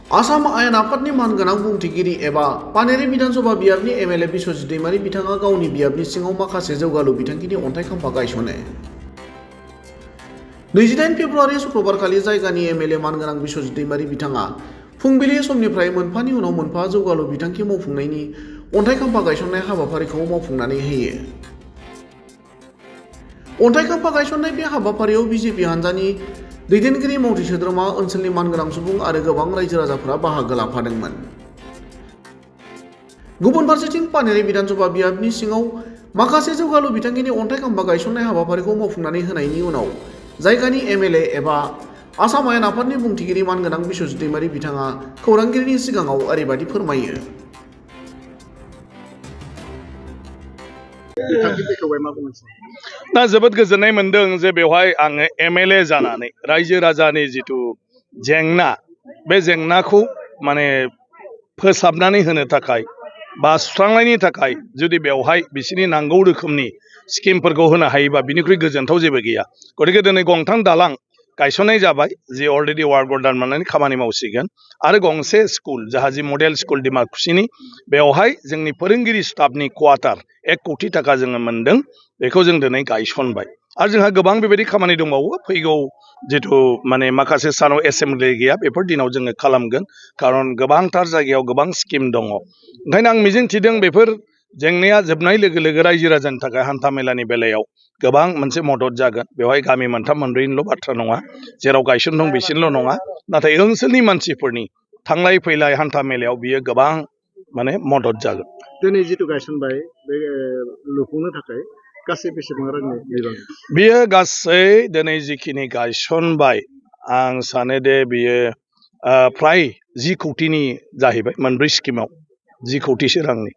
आसाम आयेन आफादनि मानगोनां बुंथिगिरि एबा पानेरि विधानसभा बियाबनि एमएलए बिश्वजित दैमारी बिथाङा गावनि बियाबनि सिङाव माखासे जौगालु बिथांखिनि अन्थाइ खाम्फा गायसनो। 28 फेब्रुवारि शुक्रबारखालि जायगानि एमएलए मानगोनां बिश्वजित दैमारी बिथाङा फुंबिलि समनिफ्राय मोनफानि उनाव मोनफा जौगालु बिथांखि मावफुंनायनि अन्थाइ खाम्फा गायसननाय हाबाफारिखौ मावफुंनानै होयो। अन्थाइ खाम्फा गायसननाय बे हाबाफारियाव बिजेपि हान्जानि दैदेनगिरि मावथि सोद्रोमा ओनसोलनि मानगोनां सुबुं आरो गोबां रायजो राजाफोरा बाहागो लाफादोंमोन। गुबुन फारसेथिं पानेरि विधानसभा बियाबनि सिङाव माखासे जौगालु बिथांखिनि अन्थाइ खाम्फा गायसननाय हाबाफारिखौ मावफुंनानै होनायनि उनाव जायगानि एमएलए एबा आसाम आयेन आफादनि बुंथिगिरि मानगोनां बिश्वजित दैमारी बिथाङा खौरांगिरिनि सिगाङाव ओरैबायदि फोरमायो। दा जोबोद गोजोननाय मोनदों जे बेवहाय आङो एमएलए जानानै रायजो राजानि जिथु जेंना बे जेंनाखौ माने फोसाबनानै होनो थाखाय बा सुस्रांनायनि थाखाय जुदि बेवहाय बिसोरनि नांगौ रोखोमनि स्किमफोरखौ होनो हायोबा बिनिख्रुइ गोजोनथाव जेबो गैया। गतिके दिनै गंथाम दालां गायसननाय जाबाय जि अलरेडि वार्क अर्डार मोननानै खामानि मावसिगोन आरो गंसे स्कुल जाहाजी मडेल स्कुल डिमाकुसिनि बेवहाय जोंनि फोरोंगिरि स्टाफनि क्वार्टार 1 कोटि थाखा जोङो मोनदों बेखौ जों दिनै गायसनबाय आरो जोंहा गोबां बेबायदि खामानि दंबावो फैगौ जिथु माने माखासे सानाव एसेम्बलि गैया बेफोर दिनाव जोङो खालामगोन खारन गोबांथार जायगायाव गोबां स्किम दङ। ओंखायनो आं मिजिंथिदों बेफोर जेंनाया जोबनाय लोगो लोगो रायजो राजानि थाखाय हान्था मेलानि बेलायाव गोबां मोनसे मदद जागोन। बेवहाय गामि मोनथाम मोनब्रैनिल' बाथ्रा नङा जेराव गायसन दं बिसोरल' नङा नाथाय ओनसोलनि मानसिफोरनि थांलाय फैलाय हान्था मेलायाव बियो गोबां माने मदद जागोन। दिनै जिथु गायसनबाय बे लुफुंनो थाखाय गासै बेसेबां रांनि बिबां? बियो गासै दिनै जिखिनि गायसनबाय आं सानो दे बियो फ्राय 10 कोटिनि जाहैबाय मोनब्रै स्किमाव 10 कोटिसो रांनि।